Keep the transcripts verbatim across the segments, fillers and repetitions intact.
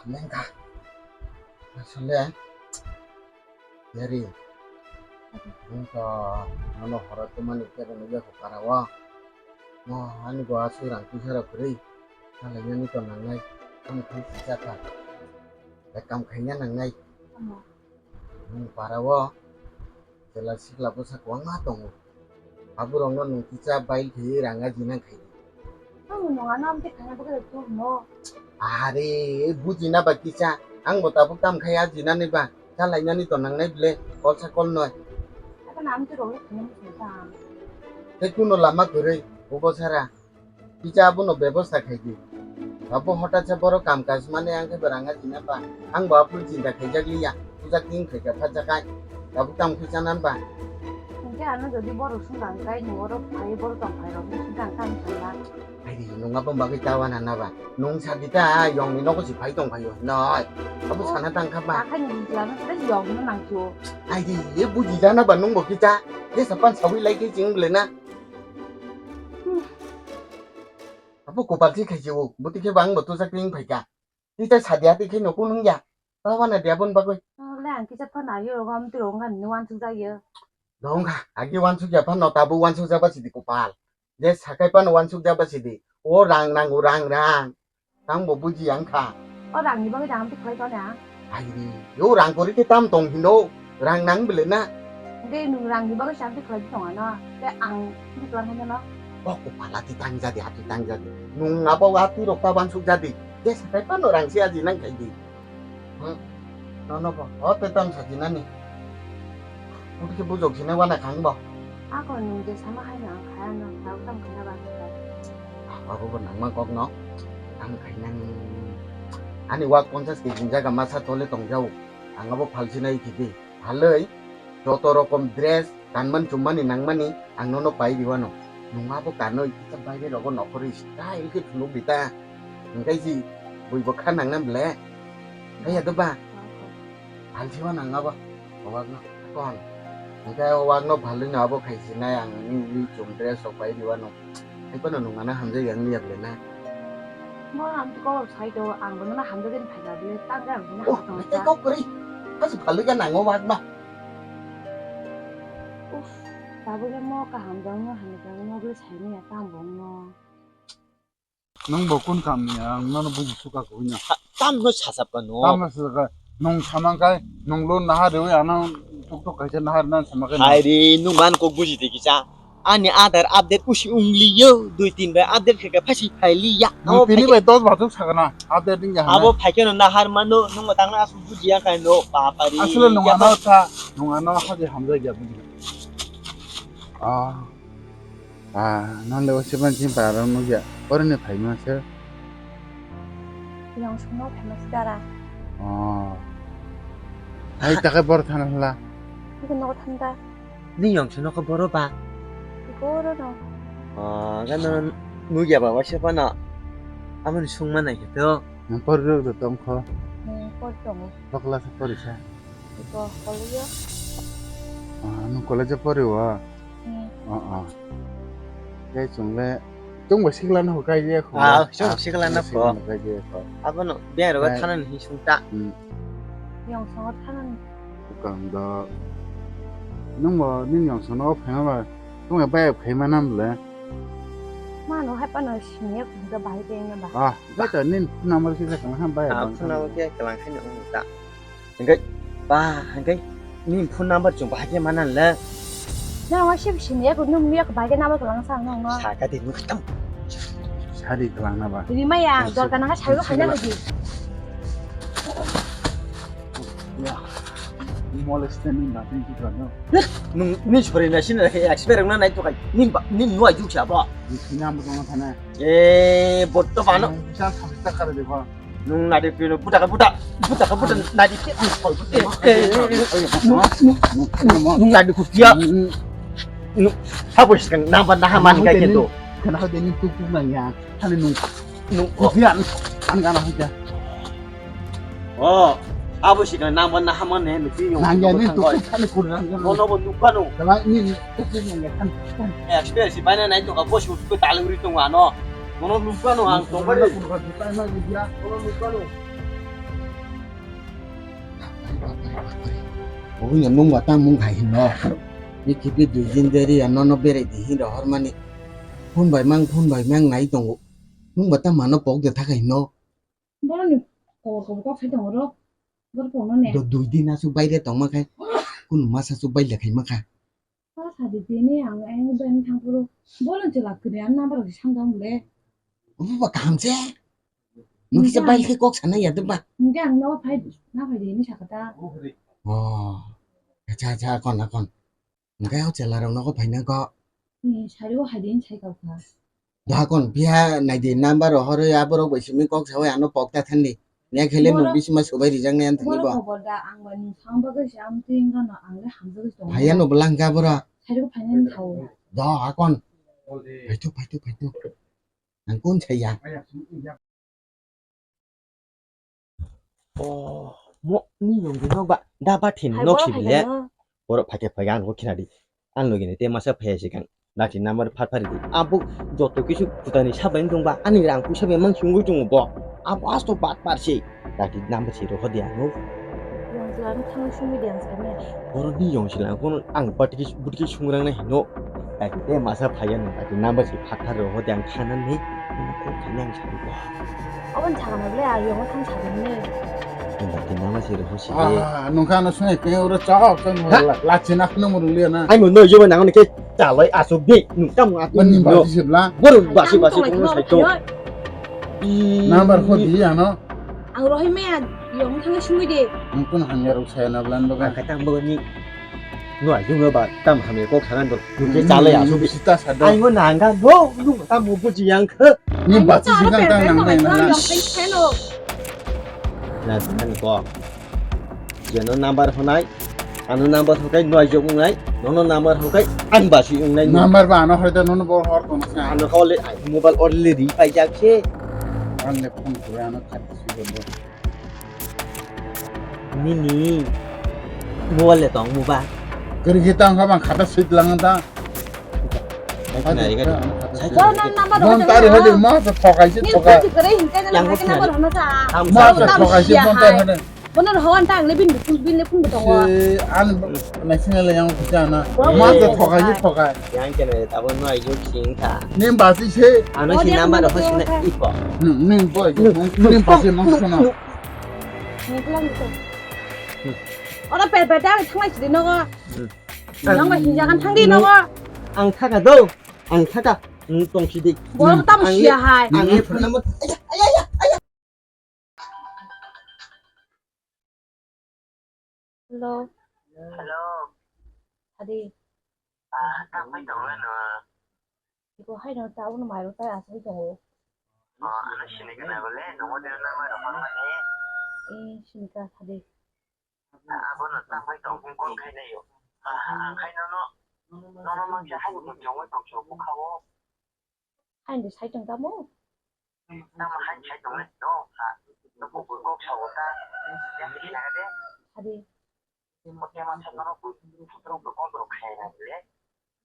Lengkha. Asole, Yari, nwng to nono horo twmani kebo nukya kho para o. Mo ani bo aswk rang puisa rok kwrwi. Salainani to nangnai. Tamo khe sijak kha. Bai kam khaina nangnai. Tamo? Nwng para o chwla sikla bwsa kwbangma tongo. Aborokno nwng kisa bail khaiwi rang ajinang khai di. Tamo nwng ano amtwi khaina bagwi rw tong hwno? Are, bujina ba kisa. Ang bo tabuk tam khai ajinani ba. Chalainani to nangnai ble, kolsa kolnoi. Abo na amtwi rok le khaina muchung ta. Tei kuno lama kwrwi, obo sara. Kisa abono bebosta khai di. Abo hotat sa borok kam kaj mani ang khe bo rang ajina ba. Ang bo aphuru chinta khaijak liya. Pujak tin khaika phajakai. Tabuk tam khe chanan ba. Hingke ano jodi borok sung rang kai ni oro phai borok tong phai rok sung rang kai ni phai ba. Aidi, nung abo bagwi ta wana na ba? Nung sadi ta, yong ni nogo si phai tong phaio, noi. Abo sana tang kha ba? Akhai ni bujla no sida yong no nang chu. Aidi, ye buji jana ba nung bo kita? Ye sapan sawi lai ke ching ble na? Hmm. Abo kopal si khai si o, buti khe bang bo tusa kring phai ka. Tei ta sadia tei khe no kunung ya. Ta wana dia bon bagwi. Le ang kisa phano ayo rogo am tiro ngan ni wansuk jagyo. Dong kha, agi wansuk ya phano tabu wansuk jaba sidi kopal. Je sakai phano wansuk jaba sidi. O rang nangu rang rang. Tang bo buji ang kha. O rang ni bagwi dang ti khlai tone ang. Ai ri, yo rang kori ke tam tong hino. Rang nang bele na. Hingke nwng rangni bagwi se amtwi khlai tong ano. Tei ang tini khlai hwnjano. O kopala ti tang jadi, ati tang jadi. Nwng abo ati rok ta wansuk jadi. Je sakai phano rang se aji nang khai di. Hmm. Nono bo. O te tam saji nani. Kuti ke bujok sine wana khang bo. Ako nwng je sama hai no ang khai ano. Tau tam khai na ba. Abo bo nangma kok no. Ang khai nang. Ani wak ponchas kg jaga masa tole tong jau. Ang abo phalsinai khidi. Haloi, joto rokom dress, kanmani chummani nangmani, ang nono pai riwano. Nwng abo kanoi, kisa baire rogo nokhorwi style khe phunuk di ta. Hingkai si, bui bo kha nangna ble. Kaya do ba? Phalsiwa nang abo, owak no, kon. Hingkai owak no phalwi no abo khai sinai ang ni, ni chum dress rok pai riwano. Hai phano nwng ano hamjak yang liya ble na. Mo ang to kok sai do, ang bo nono hamjak ni phai da ble, tang ang bo nono Oh, hamjak. Hai kok kori. Kasi phalwi ka nango wak no. Uff, tabuk le mo kaham jang no, hamjak jang no ble sai ni ya tang bo no. Nwng bo kun kam ni ya, ang nono buji suka ko nya. Tam no sasap ka no. Tam no sasap ka. Nwng samang kai, nwng lo nahar rewi ano tuk tuk kaisa nahar nan samang kai. Hai ri, nwng ban kok buji de kisa. Ani Aadhaar update usi wngliyo, dui tin bai update khe khe phasi phailiya. Abo tini bai dos bathuk sakna update wngya hwnwi. Abo phaikhe no nahar mano, nwng tangna asuk bujiya khai no, bapari. Aswle nwng ano tha, nwng ano haji hamjai ya buji. Ah. Ah, nang le wasi ban jin para nugya. Oro ni phaima se. Yang sungno phaima se dara. Oh. Hai ta kai bor thana hla. Iko nogo thanda. Ni yang sungno ko boro ba. Boro no. Oh, kan no nugya ba wasi pana. Amon sungma nai to. Nang por ro do tong kho. Hmm, por tong. Bakla se por isa. Iko college o. Ah, nung college o pori o? Hmm. Oh, oh. Tei chwng le, chwng bo sikla no hukai je kho. Ah, chwng sikla no kho. Hukai je kho. Abono biyang rogo thanani hi sung ta. Hmm. Yong songo thanani. Kang da. Nung bo nini yong songo phaima ba, chwng bai phaima nam le. Mano hai pano sini ya kuda bai de na ba. Ah, bai ta nin number sikla kang ham bai. Ah, phone number ke kalang khai no ta. Hingke, ba, hingke, ni phone number chwng bahai khe mana le? Na wa sip sini ya, nung ya bahai khe number kalang sa nung no. Saka di nuktam. Sari kalang na ba? Ini maya, dorkar nang sa ro khanya lagi. Ya. Ni mole stand ni ba, thank you no. Nung, ni sori na sini expert na nai to kai. Ni ba, ni nuai juk sa ba. Ni number dong thana. Eh, botto bano. Sa sa kare de ba. Nung nadi pino, buta ka buta, buta ka buta, nadi pino. Nung nadi kutia. Nung habo sikang namba naha man kai kento. Kana ho deni tuk tuk nang ya. Thani nung. Nung kutia an gana ho ja. Oh, abo sikang namba naha man ne miti yung. Nang ya ni tuk tuk thani kur nang. Nono bo nukano. Kala ni tuk tuk nang ya thani. Experience bana nai to ka bosu ko taluri to ano. Nono nukano ang to bari. Nono nukano. Bapre, bapre. Oboino nungba tamo wng hai hino. Bikhipi dui din deri ya nono berai di hin rohor mani. Phone bai mang, phone bai mang nai tongo. Nungba tamo ano pok de thak hai hino. Boroni kobor kobor kok sai tongo ro. Bor phone ne. Do dui din asuk baire tongma khai. Kunu masa suk baile khai ma kha. Ta sadi tini ang ayang ben thang puro. Boroni chwla kwrwi ang number rok samjak mole. Obo ba kaham se. Nungkhe se baile khe kok sana ya de ba. Nungkhe ang no phai na phai de ni sakata. Oh. Acha acha akon akon. Nungkhe o chwla rok nogo phai nang ko. Ni sari o hai de ni sai kau kha. Da kon phiya nai di number rok horoi aborok bai simi kok sawi ano pok ta thandi. Nya khele no bisima sobai rijak nai anthani bo. Borok khobor da ang bai nung sang bagwi se ang twi wngkha no ang le hamjagwi tongo. Phaiya no bwlang kha boro. Sari o phai nang thao. Da akon. Phaitu phaitu phaitu. Ang kun saya. Oh, mo ni yong di nok ba da ba thin nok si le. Borok phai khe phai ang kok khina di. Ang logi ni te masa phai si kang. Da thin number phat phari di. Abo joto kisu kutani sabai dong ba ani rang puisa be mang sungui tongo bo. Abo asto bat par si. Da thin number si roho di ang. Yong sila ni thang sungui di ang sa ne. Borok ni yong sila kono ang bat kis but kis sungrang na hino. Kaki te masa phaiya nung kaki number si phathar roho de ang khanan ni. Nung kok khaini ang sari ko. Oban chakana ble a yong thang sari ne. Nung kaki number si roho si de. Ah, nung khana sungai pe oro chao kan la china khna muruli na. Ai mo no yo nang ni ke chalai asuk de nung tam ngat. Mani basi sibla. Boru basi basi kong sai to. Number ko di ano. Ang rohoi maya yong thang sungui de. Ang kun hanya rok saya na blan baga. Ang kata ang baga ni. Nua yung ba tam hamya kok sanan dor. Nung ke chalai asuk. Sita sadar. Ai ngo nangga no nung tam mo buji yang khe. Ni bati si nang tang nang nang nang. Na nan ko. Jeno number honai. Ano number hokai nua jok nai. Nono number hokai ang basi nai. Number ba ano hoida nono bor hor kono sa. Ano hole ai mobile already pai jak se. Ang le phone ko ano khat si bondo. Nini mobile le tong mu ba? Kiri kita ang habang khata sweet lang ta. Hai khna ri ga. Phone tari hadi ma sa thokai si thokai. Yang ko khna ri. Ma sa thokai si phone tari hadi. Bono rohon ta ang le bin bikul bin le phun betongo. An naising le yang kita na. Ma sa thokai si thokai. Yang kene tabon no ayo sing kha. Nim basi se. Ano si number ho sina ipo. Nim boy. Nim basi mang sona. Ni pulang gitu. Ora per per ta thanglai sidi nogo. Nang ba hinja kan thangdi nogo. Ang thaka do. Ang thaka. Ang tong sidi. Bol tam sia hai. Ang ni phone number. Hello. Hello. Adi. Ah, tak mai tong le no. Iko hai no ta uno mai ro ta asai tongo. Oh, ano sini kana bole, no mo de na mai ro ma ne. Eh, sini ka sadi. Abo no tak mai tong kong kong khai ne yo. Ah, ang khai no no. No no mang ja hai mo jong tong so ko khawo. Hain de sai tong tamo? Tamo hain sai tong le no ha. No ko ko kok sa wata. Ya ni na de. Adi. Ko te ma sa no ko ko ko ko khai na le.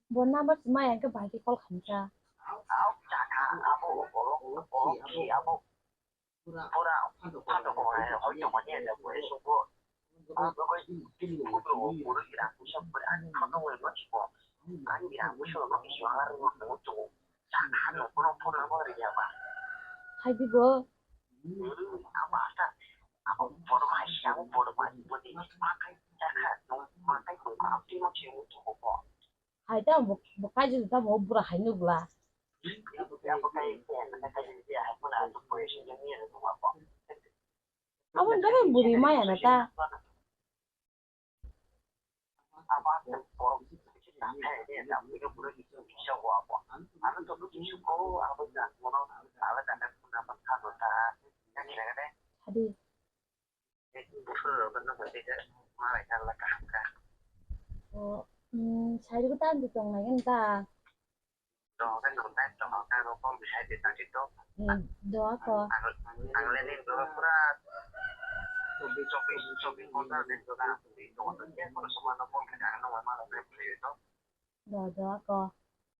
Bo number si maya ke bahai ke call khamsa. Au chaka abo oro oro ki abo. Pura pura pura ko hai hoi to ko ne le ko eso ko. Abo ko ko ko ko ira ko sa pura an ko to ko ko. An ira ko so ko so har ko to. Hai di bo. Hai ta bo bo kai ju ta bo bura hai nugla. Abo dara buri maya na ta. Hadi. O, mm, sai ko tan di tong nai kan ta. Doa ko. Doa, doa ko.